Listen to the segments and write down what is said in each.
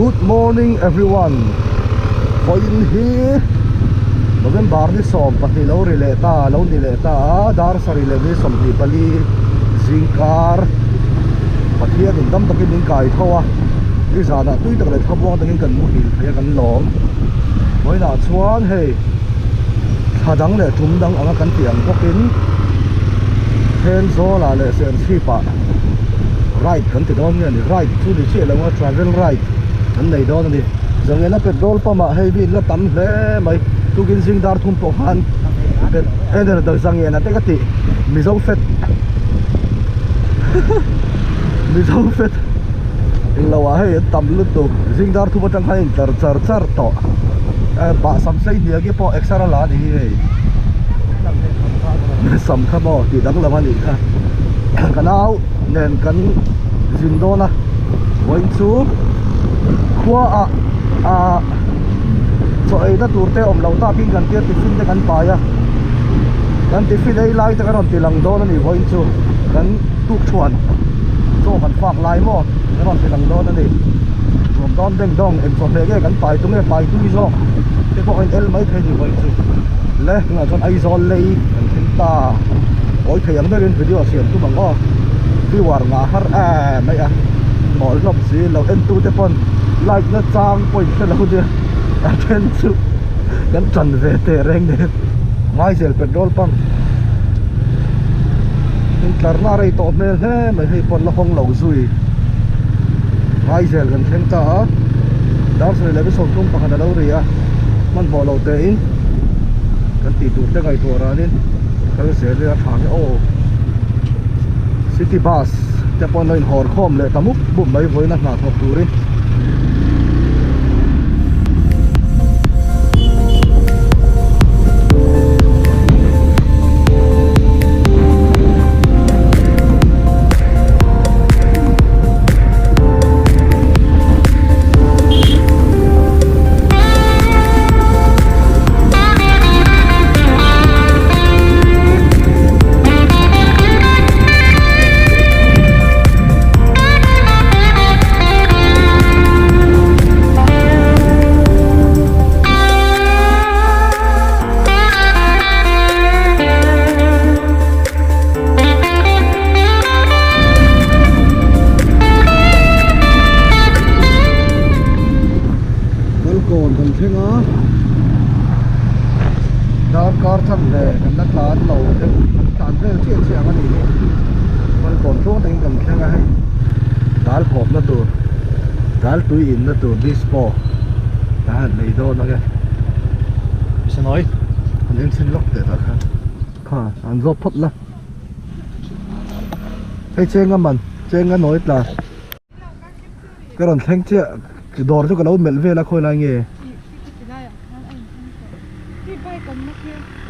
Good morning everyone Vawiin hi November ni 12 lo ri leh ta lo ni leh ta a dar sarih leh ni 24 zingkar Pathian in dam takin min kai tho a ni zanah tui tak leh thlamuang takin kan muhil thei a kan lawm Vawiinah chuan hei thla dang leh tum dang anga kan tih ang bawkin Thenzawl-ah leh Serchhip-ah ride kan ti dawn nge ni ride chu ni chiah lo a travel ride kan nei dawn a ni Zangena petrol pump ah hei mi la tam hle mai tukin zing dar thum pawh khan Zangena te ka tih Mizo fet Mizo fet englo ah hei an tam lutuk zing dar thum atang khan a intlar char char tawh bah sam sei hnial te pawh exer a la a ni hi hei sam kha maw tih danglam a nih kha ka nau nen kan zin dawn a vawiin chu khua ah ah chaw eina tur te awm loh takin kan tia tiffin te kan pai a kan tiffin ei lai te kan rawn ti lang dawn a ni vawiin chu kan tuk thuan chaw kan fak lai maw kan rawn ti lang dawn a ni nuam dawn deng dawng eng chawhmeh nge kan pai tum nge pai tui zawk te pawh a in el mai thei a ni vawiin chu le tunah chuan Aizawl lei kan thleng ta awi thei ang berin video siam tum ang aw viewer ngah har em mai a mawl hlawm si lo en tu te pawn like na chang pawh in hre lo nia a then chu kan tan ve teh reng nen Ngaizel petrol pump intlar na rei tawh hmel hle mai hei pawn la hawng lo zui Ngaizel kan thleng ta a dar sarih leh 31 a lo ri a hmanhmawh lo teh in kan tih tur te ngaihtuah ranin kal zel ila tha nge aw city bus te pawh an lo inhawr khawm leh ta mup mup mai vawiin a hna thawk turin. Kalkawn kan thleng a darkar chan ve kan la tlan lo deuh kan tlan vel chiah chiah ang a nih hi Kalkawn tluang takin kan thleng a hei dal khawp na tur dal tui in na tur dispo kan han nei dawn ang e Sanawi an en chhin lawk teh tah khan kha an zawt phawt la hei chenga man chenga nawi tla. Ka rawn thleng chiah dawr chu ka lo melh vel a khawi lai nge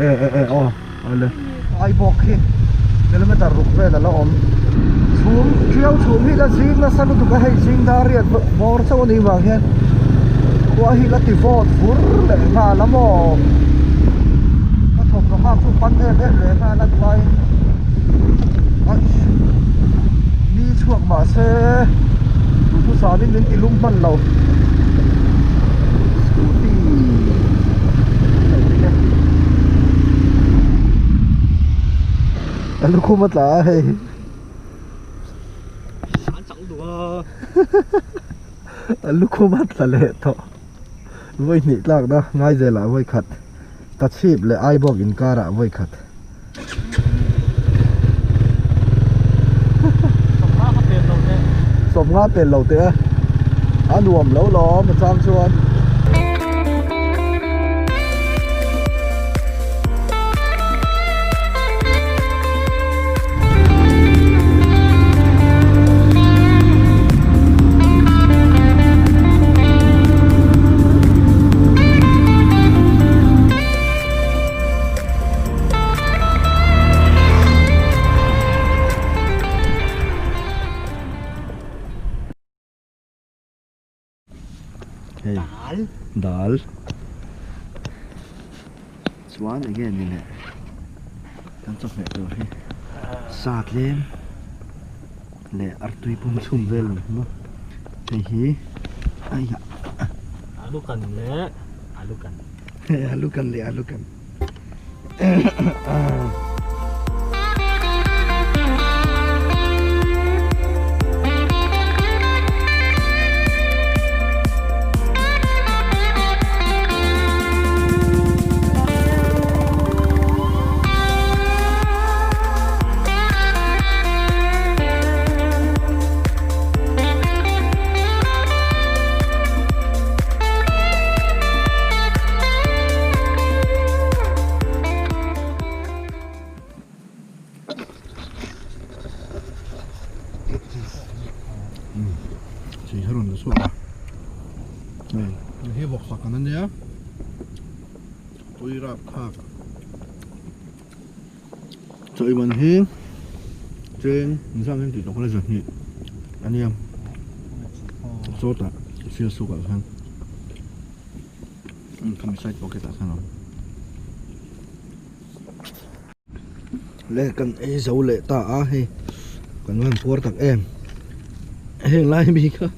e e e aw awle ai bawk hi kilometer ruk vel a la awm chhum tiau chhum hi la zing nasa lutuk a hei zing dar riat bawr chauh a nih vang hian khua hi la ti vawt vur leh nghal a maw ka thawmhnaw hak chu pan em em leh nghal a duai Ni chhuak mahse duhthusam in min ti lum hman lo scooty a lukhum a tla a hei a lukhum a tla leh tawh vawi hnih tlak na ngaizel ah vawi khat tachhip leh aibawk inkar ah vawi khat. Sawmnga pel lo teh a a nuam lo lawm a chang chuan. Hei dal dal chuan enge ni leh kan chawhmeh tur hi sa tlem leh artui pum chhum vel ni maw hei hi. Aiya. Alu kan leh alu kan. Alu kan leh alu kan. Hei vawksa kan ania tui rap khak chaw ei man hi cheng zan hian tih tawh kha la zahnih ania sawtah sialsuk ah khan khami side pocket ah khan a awm. Le kan ei zo leh ta a hei kan van puar tak em heng lai mi kha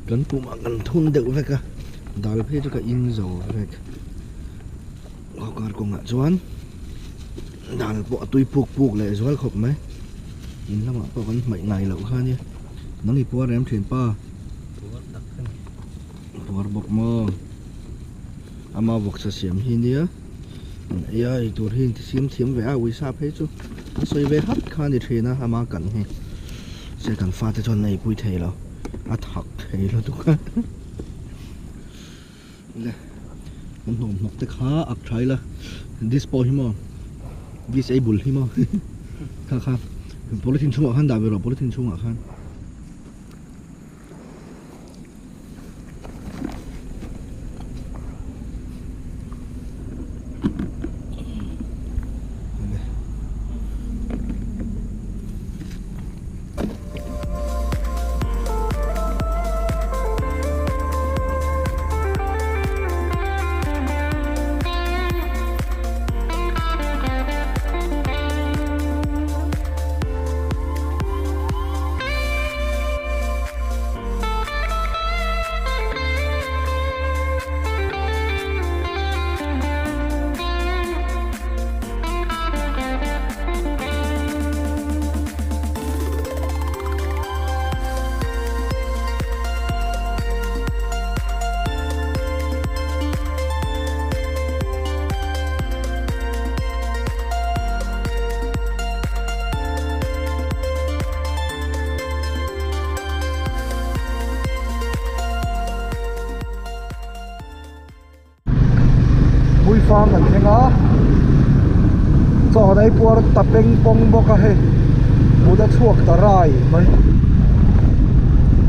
kan pum ah kan thun deuh vek a dal phei chu ka in zo vek khaw kar kawngah chuan dal pawh a tui puk puk leh zual khawp mai in lamah pawh kan hmaih ngai loh kha nia nang i puar em thin pa puar bawk maw ama vawksa siam hi nia. An ei a ei tur hi inti siam thiam ve a uisa phei chu an sawi ve hat kha a ni thin a ama kan hi se kan fate chuan an eipui thei lo a thak thei lutuk a le kan hnawm hnawk te kha ak tha ila this pawh hi maw disable hi maw kha kha polythene chhungah khan dah ve rawh polythene chhungah khan. Hmuifang kan thleng a chaw dai puar ta peng pawng bawk a hei mut a chhuak ta rai mai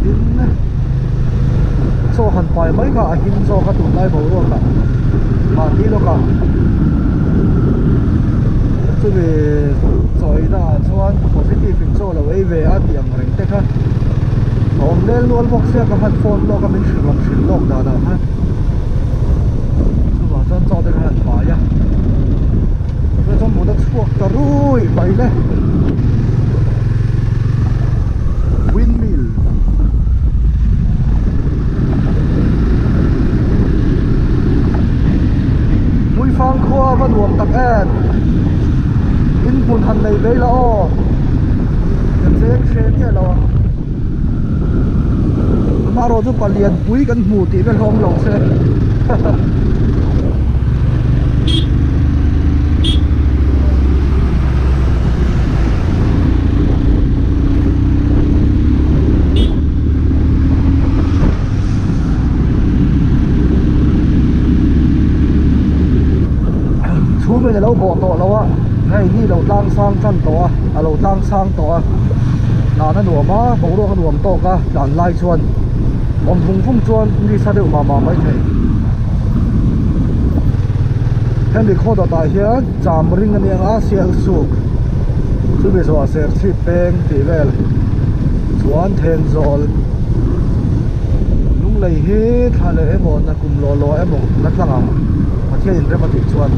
tin chaw han pai mai kha a him zawk a tunlai boruak ah mahni lawk ah chumi chaw ei na ah chuan positive in chaw lo ei ve a tih ang reng te kha a awm lel nual bawk sia ka han phone lawk a min hrilh rawn hrilh lawk dan ah khan chuvang chuan chaw te kha han pai a chuan chuan mut a chhuak ta rui mai le windmill Hmuifang khua a va nuam tak em in hmun han nei ve ila aw ka cheng hre miah lo ang amaherawh chu palian pui kan hmu tih vel hlawm lo se Chhum in alo bawh tawh lo a hei ni lo tlang sang tan tawh a a lo tlang sang tawh a tlan a nuam a boruak a nuam tawk a tlan lai chuan awm vung vung chuan ni sa deuh mah mah mai thei hemi khaw dawtah hian cham ring a nia a sial suk chumi zawhah serchhip peng tih vel chuan then zawl lunglei hi thla leh emaw na kum lawh lawh emaw la tlang ang Pathian in rem a tih chuan.